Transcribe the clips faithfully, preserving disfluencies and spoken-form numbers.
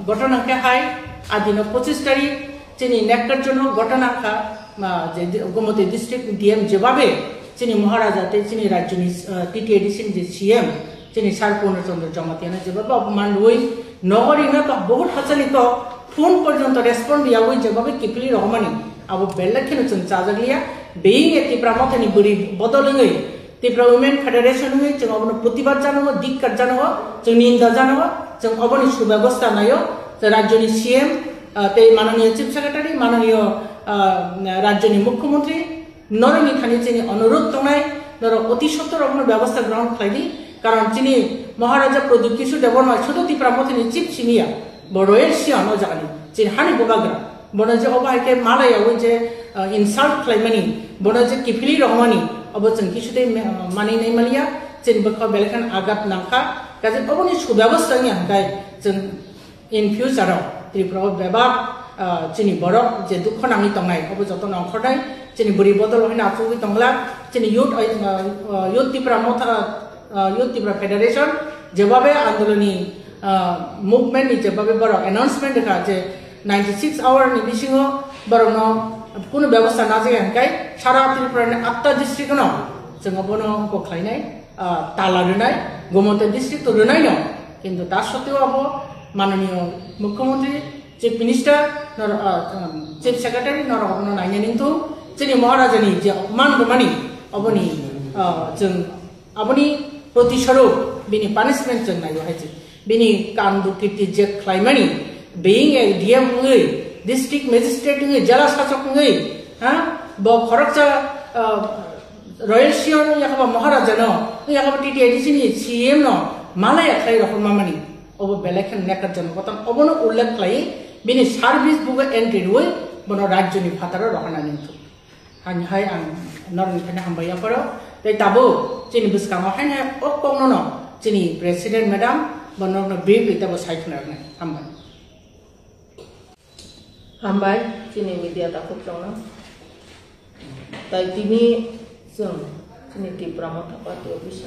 Ghotona khe hai adino pochis tarik chini nekar jono ghotona kha, ah, je di-, Gomoti district D M jebabe chini Maharaja tei chini rajyoni, ah, T T A D C ni je C M chini Sir Purno Chandra Jamatia no jebabe opman rwi nogori no to bohut hachali to phone porjonto respond yawi jebabe kiphilwi rohormani abo belai kheno chwng chajakliya. Being a Tipra Mothani bwrwi bodol wngwi Tipra Women Federation wngwi chwng obono protibad janago, dikkar janago, chwng ninda janago, chwng oboni subebostha naio, je rajyoni C M, ah, tei manoniyo Chief Secretary, manoniyo, ah, rajyoni Mukhyamantri, norokni thani chini onurodh tongnai, norok oti sottor obono bebostha grohon khlai di, karon chini Maharaja Pradyut Kishore Debbarma sudu Tipra Mothani chief simi ya, bo royal siyam o jagani, chini hani bubagra. Bono je obo hai khe malai yawi je, ah, insult khlaimani, bono je kiphilwi rohormani, obo chwng kisu tei me-, ah, manwi nai maliya, chini bwkha belai kheno agat nangkha. Kaje oboni subebostha wngya hwnkhe chwng in future o Tripura o bebak, ah, chini borok je dukho nangwi tongnai, obo jotono ongkhornai, chini bwrwi bodol haino achugwi tongla, chini youth, ah, ah, youth Tipra Motha, ah, Youth Tipra Federation, jebabe andoloni, ah, movement ni jebabe borok announcement rwkha je ninety six hour ni bisingo borokno kunu bebosta najaya hwnkhe sara Tripura ni atta district no chwng obono kok khlainai, ah, tala rwnai, Gomoti district to rwnai no, kintu ta sotweo abo manoniyo Mukhyamantri, Chief Minister, nor-, ah, um, Chief Secretary norok obono nainani wngthung, chini Maharaja ni je opman rwmani oboni, ah, chwng Aboni protiswarup bini punishment chwng naio hai se. Bini kam dukirti je khlaimani, being a D M wngwi, district magistrate wngwi, jela sasok wngwi, ha? Bo khoroksa, ah, royal siyam wngya kha ba Maharaja no, wngya kha ba T T A D C ni C M no malaya khlai rohormamani. Obo belai kheno nekar jano kotan obono ullekh khlai bini service bugo entry rwi bono rajyoni phataro rohornani wngthok. Ani hai ang norokni thani hambai yapharo. Tei tabuk chini bwskango haino o kokno no chini president madam bo norokno briefly teibo sai khna rwnai. Hambai. Hambai chini media takhuk chongno. Tai tini chwng chini Tipra Motha Party office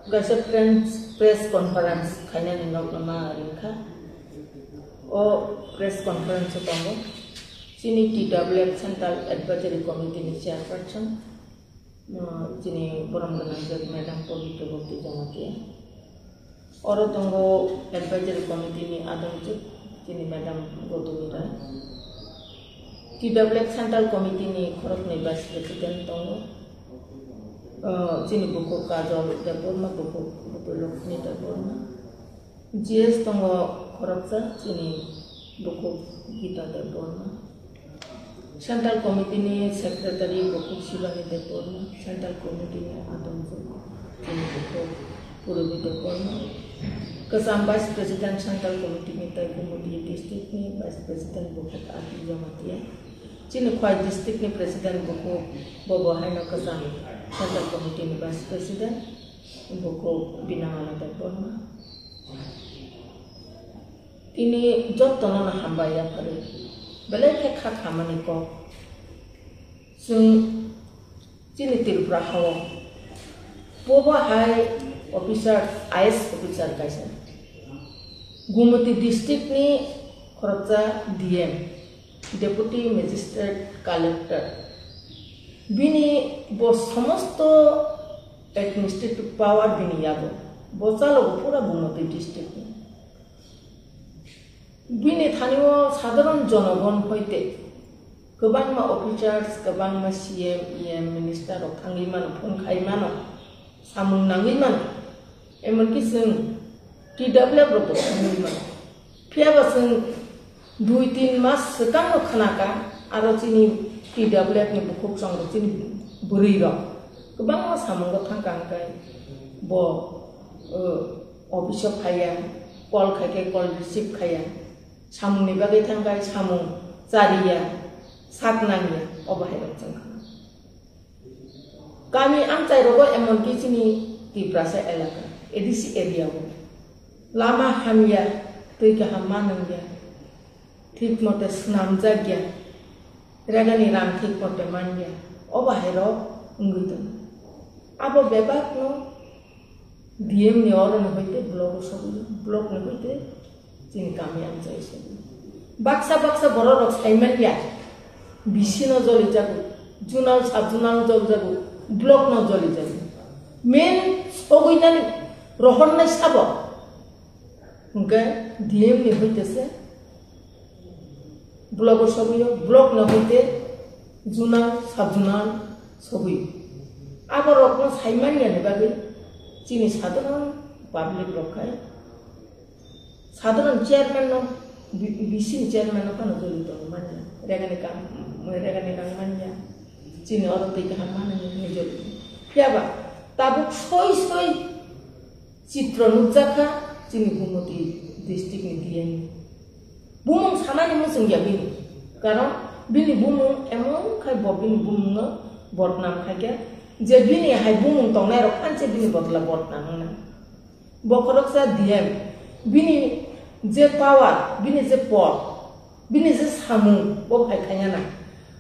kaisa press, press conference khainani nokno ma ringkha. O press conference o tongo chini T W F Central Advisory Committee ni chairperson, uh, chini borom gwnang je madam Pabitra Bhakti Jamatia. Oro tongo advisory committee ni adongchuk chini madam Gautami Rai. T W F Central Committee ni khoroknwi vice president tongo. Uh, chini bukhuk Kajol Debbarma, bukhuk Butulokni Debbarma. G S tongo khoroksa chini bukhuk Gita Debbarma. Central Committee ni Secretary bukhuk Shivani Debbarma, Central Committee ni adongchuk chini bukhuk Purbi Debbarma. Kwcham Vice President Central Committee ni tei Gumoti District ni Vice President bukhuk Ati Jamatia. Chini Khwai District ni President bukhuk bobo haino kwcham Central Committee ni Vice President bukhuk Binamala Debbarma. Tini jotono no hambai yapharwi belai khe kha khamani kok. Chwng chini Tripura hao bobo hai officer, I A S officer kaisa Gumoti district ni khoroksa D M, Deputy Magistrate Collector. Bini bo somosto administrative power bini yago. Bo chalogo pura Gumoti district ni. Bini thani o sadharon jonogon hoite kwbangma officers, kwbangma C M, E M, minister rok thangwi mano, phone khai mano, samung nangwi mano. Emonki chwng T W F rok bo thangwi mano. Phiya ba chwng dui tin mas swkang no khna kha, aro chini T W F ni bukhuk chwng rok, chini bwrwi rok kwbangma samungo thang kha, hwnkhe bo, uh, office o phaiya, call khai khe call receive khaiya, samungni bagwi thang kha samung chariya, sak nangya, obo hai rok chwng kha. Kami amchai rogo emonki chini Tiprasa elaka, A D C area o lama hamya, twi kaham ma nangya, thik mote swnamjakya, regani ram thik mote manya, o bahai rok wngwi tongo. Abo bebak no D M ni oroni hoite block o sogwi, block ni hoite Chini kami amchai se. Baksa baksa borok rok saimanya. B C no joli jago, zonal sub zonal no joli jago, block no joli jago. Main sogwi nani rohor nai sabo. Hwnkhe D M ni hoite se block o sogwi o, block no hoite zonal sub zonal sogwi. Abo rok no saimanya ni bagwi chini sadharon public rok khai Sadharon chairman no, B-, B C ni chairman no phano joli tongwi manya. Regani kam, regani rang manya. Chini oro twi kaham manya hwnwi joli. Phiya ba, tabuk soi soi chitro nukjakha chini Gumoti district ni D M. Bumung sanani muchung ya bini. Karon bini bumung emon khai bo bini bumung no bodnam khaikha je bini hai bumung tongnai rok phanse bini bodla bodnam wngna. Bo khoroksa D M, bini je power, bini je por, bini je samung, bo hai khaina nang.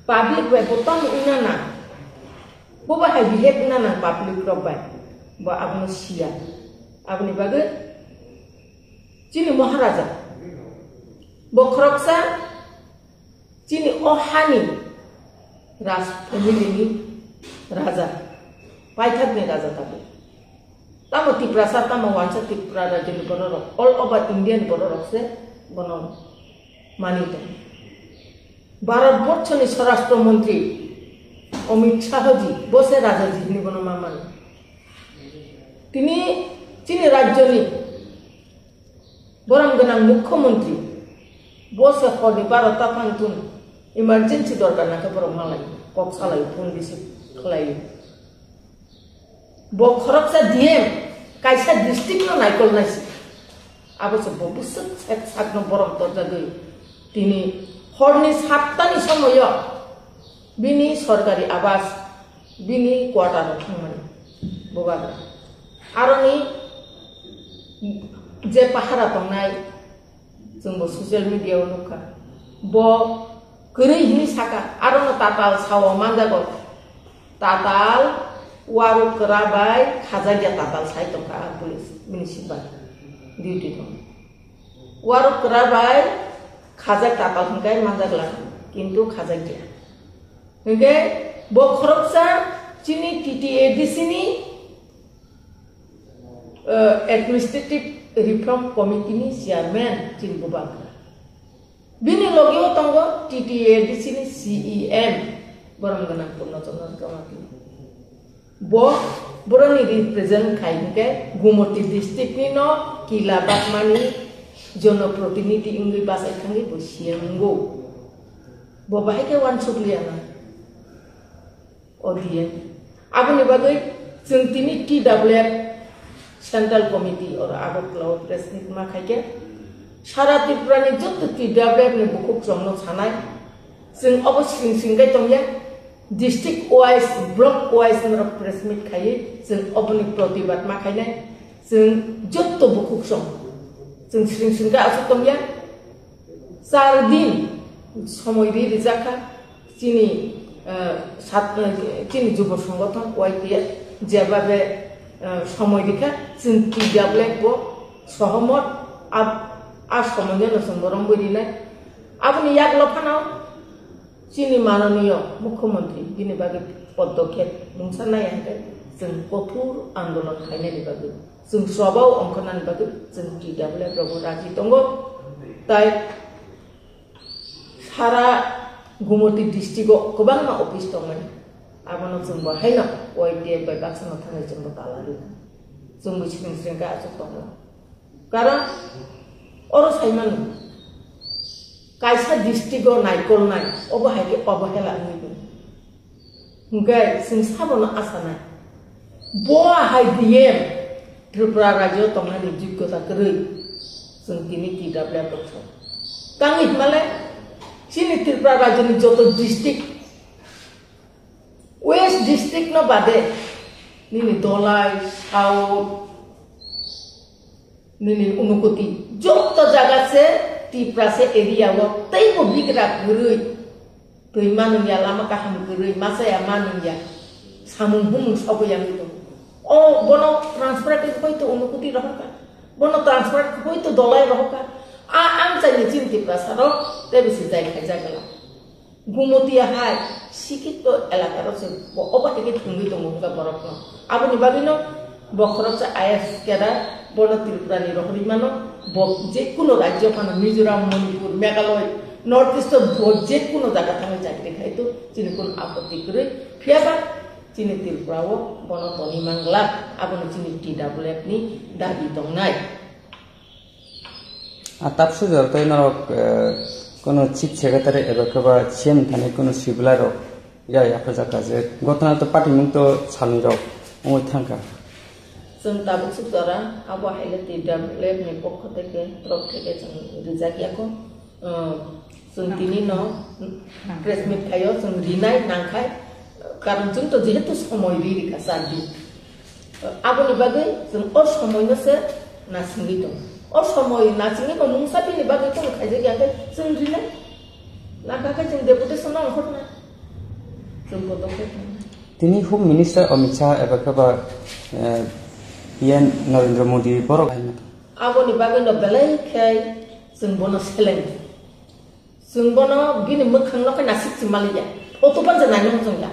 Public bai bo tamo wngna nang. Bo bai hai behave wngna nang public rok bai. Bo abono siya. Aboni bagwi chini Maharaja. Bo khoroksa Chini o hani Raj family ni raja, paithak ni raja tabuk. Tamo Tiprasa, tamo wansa Tripura rajyo ni borok rok, all over India ni borok rok se bono mani tong. Bharat borso ni Swarashtra Mantri Amit Shah ji, bo se raja ji hini bono ma mani. Tini chini rajyo ni Borom gwnang mukhyamantri, bo se horni barota phang tun emergency dorkar nangkhe borok malai, kok salai, phone receive khlai. Bo khoroksa D M kaisa district no naikol naisi. Abo se bo bwswk sek sakno borom torjagwi tini horni sattani somoyo bini sorkari abas, bini quarter o thangmani bubagra. Aroni je pahara tongnai, chwngbo social media o nukha. Bo kwrwi hwnwi saka, arono tatal sao manjago. Tatal waruk kwra bai khajakya tatal sai tongkha a police bini sipai duty tong. Waruk kwra bai khajak tatal hwnkhe manjak lang, kintu khajakya. Hwnkhe bo khoroksa chini T T A D C ni, eh, Administrative Reform Committee ni chairman chini bubagra. Bini logi o tongo T T A D C ni C E M, borom gwnang Purno Chandra Kamathi. Bo boroni represent khai hwnkhe Gumoti district ni no kila bakmani jonoprotinidhi wngwi bachai thangwi bo C M wngo. Bo bahai khe uansuk liya na. O D M. Aboni bagwi chwng tini T W F Central Committee oro Agartala o press meet ma khaikhe sara Tripura ni joto T W F ni bukhuk chwngno sanai. Chwng obo sring sring kai tongya. District wise, block wise norok press meet khaiwi chwng oboni protibad ma khainai. Chwng joto bukhuk chwng. Chwng sring sring kai aswk tongya. Char din somoi ri rijak kha chini, eh, sat-, eh, chini jubo songothon Y T F jebabe, eh, somoi rikha chwng T W F bo sohomot ab-, a somoi no chwng bo romwi rinai. Aboni yagulo phano chini manoniyo mukhyamantri bini bagwi podokkhep mungsa nai hwnkhe chwng kothor andolon khainani bagwi. Chwng swbao ongkhornani bagwi chwng T W F rogo raji tongo. Tai sara Gumoti district o kwbangma office tongmani. Abono chwng bo haino Y T F bai baksa no thangwi chwng bo tala rwi. Chwng bo sring sring khe aswk tongo. Karon oro saimano kaisa district o naikolnai obo hai khe obohela wngwi tongo. Hwnkhe chwng sabono asanai. Bo hai D M Tripura rajyo tongnani joggota kwrwi chwng tini T W F rok sa. Tangwi hwnmale chini Tripura rajyoni joto district, West district no bade nini Dolai, South, nini Unukoti, joto jaga se Tiprasa area o teibo bigra kwrwi. Twi manungya, lama kaham kwrwi, machaya manungya, samung humung sogwi yangwi tongo. O bono transfer khe hoito Unukoti rohorkha, bono transfer khe hoito Dolai rohorkha. Tiprasa rok tei bisi jai khaijak gala. Gumutia hai sikito elaka rok se bo obo hai khe thwngwi tongo wngkha borok no. Aboni bagwi no bo khoroksa I A S cadre bono Tripura ni rohorwi mano, bo je kuno rajyo phano Mizoram, Manipur, Meghalaya, North East o bo je kuno jaga thangwi chakri khai to chini kun apotti kwrwi. Phiya ba chini Tripura o bono toni mangla, abono chini T W F ni dabi tongnai. A tapsujak tei norok, eh, kono chief secretary eba khe ba C M thani kono sibla rok ya yaphajak kha je gotna to party mung to salni rok ongoi thangkha. Chwng tabuk suk jora abo hai le T W F ni pokho theke, torop theke chwng rijak ya kho. Eh, chwng tini no press meet khaio, chwng rinai nangkhai, karon chwng to jehetu somoi ri rikha char din. Aboni bagwi chwng o somoino se nasingwi tongo. O somoi nasingwi tong mungsa bini bagwi tong khaijak ya khe chwng rinai. Nangkha khe chwng deputation no ongkhornai. Chwng bodol khe tongnai. Tini Home Minister Amit Shah eba khe ba, eh, P M Narendra Modi borok hai mata. Aboni bagwi no belai khe chwng bono seleng. Chwng bono bini mwkhang no khe nasik se maliya. Photo pan se naina muchungya.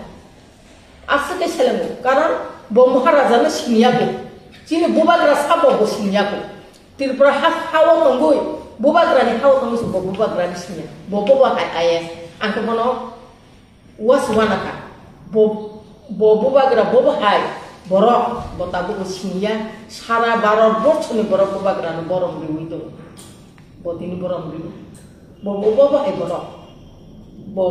Aswk khe selengo. Karon bo Maharaja no siniya bo. Chini bubagra sabo bo siniya bo. Tripura ha, hao tongwi, bubagra ni hao tongwi se bo bubagra ni siniya. Bo bo bo hai I A S. Ang khe bono was wana kha. Bo, bo bubagra bo bo hai. Borok bo tabuk bo siniya. Sara Bharat borso ni borok bubagra no borom riwi tongo. Bo tini borom riwi. Bo, bo, bo, bo hai borok. Bo,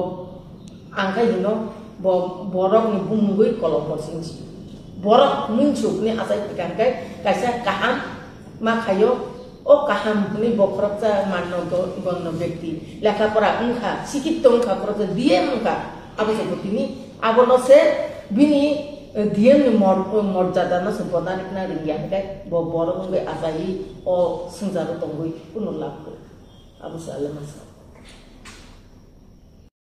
ang khai hino, bo, borok ni bumungwi kolok bo singsi. Borok minsuk ni achai thwkang khe kaisa kaham ma khaio, o kaham hwnwi bo khoroksa manno go-, gonno bekti. Lekha pora wngkha, sikitto wngkha, khoroksa D M wngkha, abo se bo tini, abono se bini, eh, D M ni mor-, morjada no se boda rikna ringya hwnkhe bo borok wngwi achai o swngjaro tongwi kuno lab kwrwi. Abo se ale masa.